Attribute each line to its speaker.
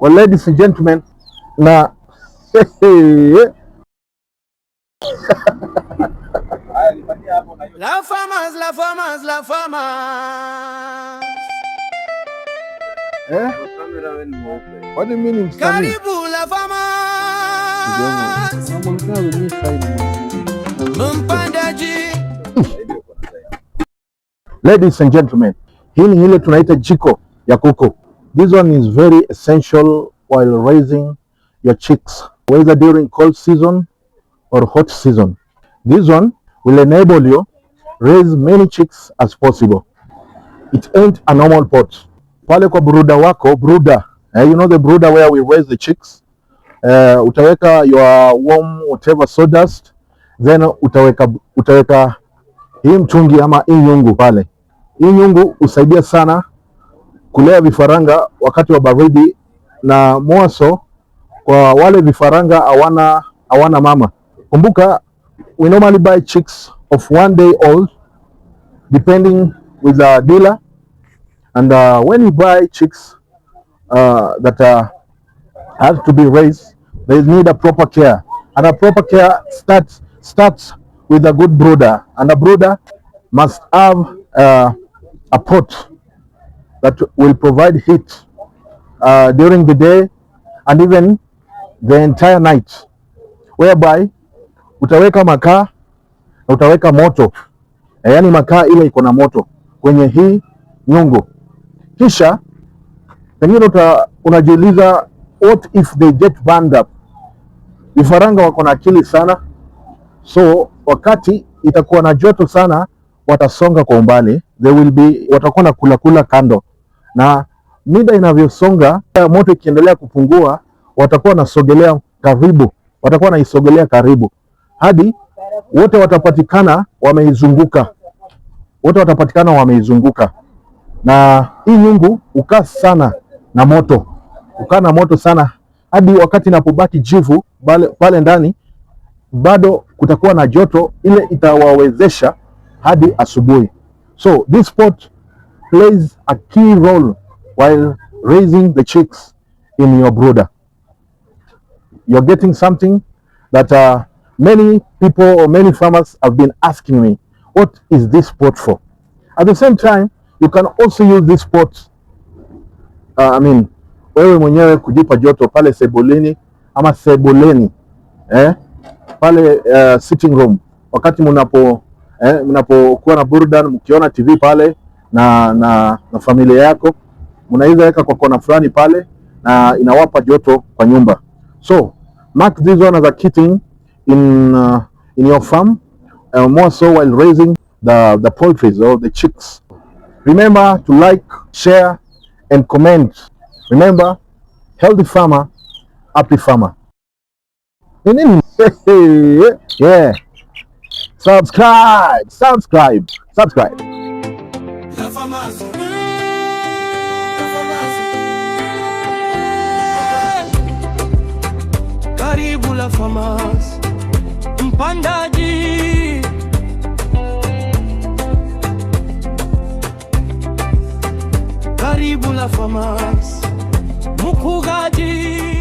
Speaker 1: Well, ladies and gentlemen, na
Speaker 2: La farmers, la farmers, la farmers.
Speaker 1: Eh? Kwani mimi ni msanii?
Speaker 2: Karibu la farmers. Mpandaji.
Speaker 1: Ladies and gentlemen, hii ni ile tunaita jiko ya kuku. This one is very essential while raising your chicks, whether during cold season or hot season. This one will enable you raise many chicks as possible. It ain't a normal pot. Pale kwa brooder wako, brooder, you know the brooder where we raise the chicks. Utaweka your warm whatever sawdust, then utaweka hii mtungi ama hii nyungu pale. Hii nyungu husaidia sana kulea vifaranga wakati wa baridi, na more so kwa wale vifaranga hawana mama. Kumbuka we normally buy chicks of 1 day old depending with the dealer, and when you buy chicks that are have to be raised, they need a proper care, and a proper care starts with a good brooder, and a brooder must have a pot that will provide heat during the day and even the entire night, whereby utaweka makaa na utaweka moto, yaani makaa ile iko na moto kwenye hii nyungu, kisha pengine unajiuliza what if they get burned up? Vifaranga wako na akili sana, so wakati itakuwa na joto sana watasonga kwa umbali, they will be watakuwa na kula kula kando, na mida inavyosonga, moto ikiendelea kupungua, watakuwa wanasogelea karibu, watakuwa wanaisogelea karibu hadi wote watapatikana wameizunguka, wote watapatikana wameizunguka. Na hii nyungu hukaa sana na moto, hukaa na moto sana hadi wakati inapobaki jivu pale, pale ndani bado kutakuwa na joto ile itawawezesha hadi asubuhi. So this pot plays a key role while raising the chicks in your brooder. You're getting something that many people or many farmers have been asking me, what is this pot for? At the same time, you can also use this pot, I mean, wewe mwenyewe kujipa joto pale sebuleni ama sebuleni, eh, pale sitting room wakati mnapokuwa na burudani mkiona TV pale na familia yako, mnaweza weka kwa kona fulani pale na inawapa joto kwa nyumba. So mark this one as a key thing in your farm, more so while raising the poultries or the chicks. Remember to like, share and comment. Remember, healthy farmer, happy farmer. Nini? Yeah. Subscribe, subscribe, subscribe.
Speaker 2: La farmers. La farmers. Karibu la farmers. Mpandaji. Karibu la farmers. Mfugaji.